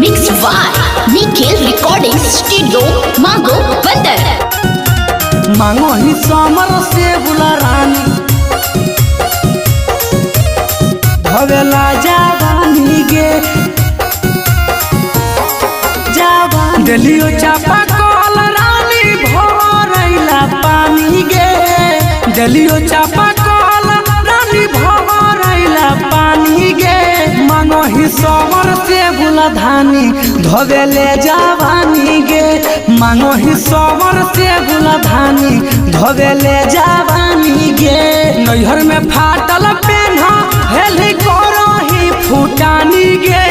Mix by Nikhil recording studio Mango Bandar. मांगो ही summer से बुला रानी धवेला जावानी गे जावानी देलियो चापा कल रानी भरैला पानी गे देलियो चापा कल रानी भरैला पानी गे मांगो ही समर से बुला धानी धवेले जावानी गे मांगो ही समर से बुला धानी धवेले जावानी गे नैहर में फाटल पेन्हा हेली करही फुटानी गे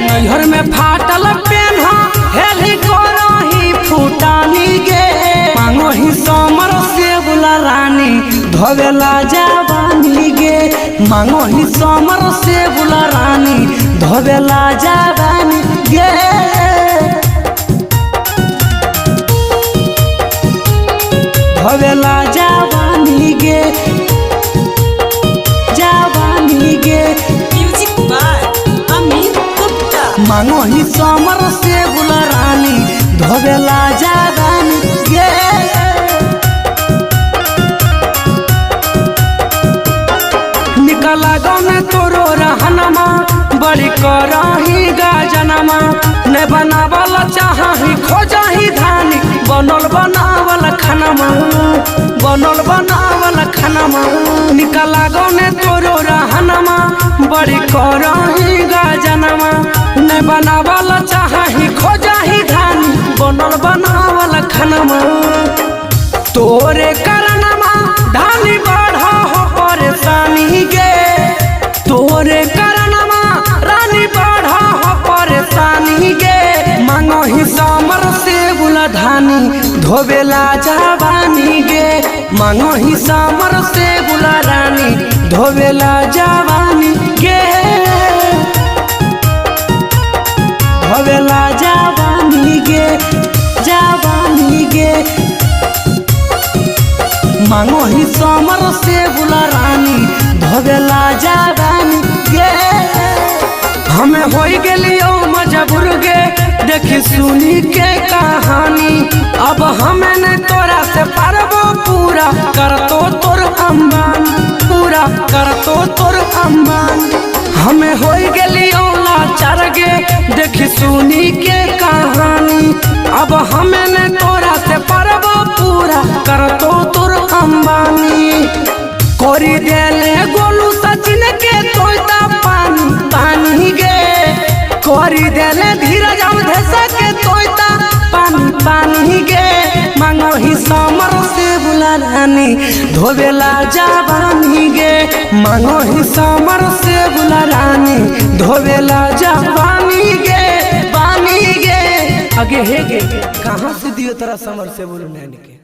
नैहर में फाटल पेन्हा हेली करही फुटानी गे मांगो ही समर से बुला रानी धवेला जावानी गे मांगो ही समर से बुला रानी धवेला जावानी गे धवेला जावानी गे जावानी गे म्यूजिक बाय अमित गुप्ता। मांगो ही समर से बुला रानी धोबेला जावानी गे निकला गौने तोरो रहनमा बड़ी करही गाजनमा ने बनावल चाही खोजही धानी बनल बनावल खानमा बनल बनावल खानमा निकला गौने तोरो रहनमा बड़ी करही गाजनमा ने बनावल चाही खोजही धानी बनल बनावल खानमा तोरे करनमा धानी बढ़ा हो परेशानी गे तोरे करनमा रानी बढ़ा हो परेशानी गे मांगो ही समर से बुला धानी धोबेला जावानी गे मांगो ही समर से बुला रानी धोबेला जावानी गे धोबेला जावानी गे जावानी गे मांगो ही समर से बुला रानी धोबेला जावानी गे हमें होई गेलियो मजबूर गे देखी सुनी के कहानी अब हमें ने तोरा से पारबो पूरा करतो तोर अम्बान पूरा करतो तोर अम्बान हमें होई गेलियो लाचार गे देखी सुनी के कहानी अब हमें ने तोरा से पारबो पूरा करतो तोर अंबानी कोरी देले गोलू सचिन के तोयता पानी पानी गे कोरी देले धीरज अवधेश के तोयता पानी पानी गे मांगो ही समर से बुला रानी धोबेला जावानी गे मांगो ही समर से बुला रानी धोबेला जावानी गे पानी गे आगे हे गे कहाँ से दियो तोरा समर से बोलू नैन के।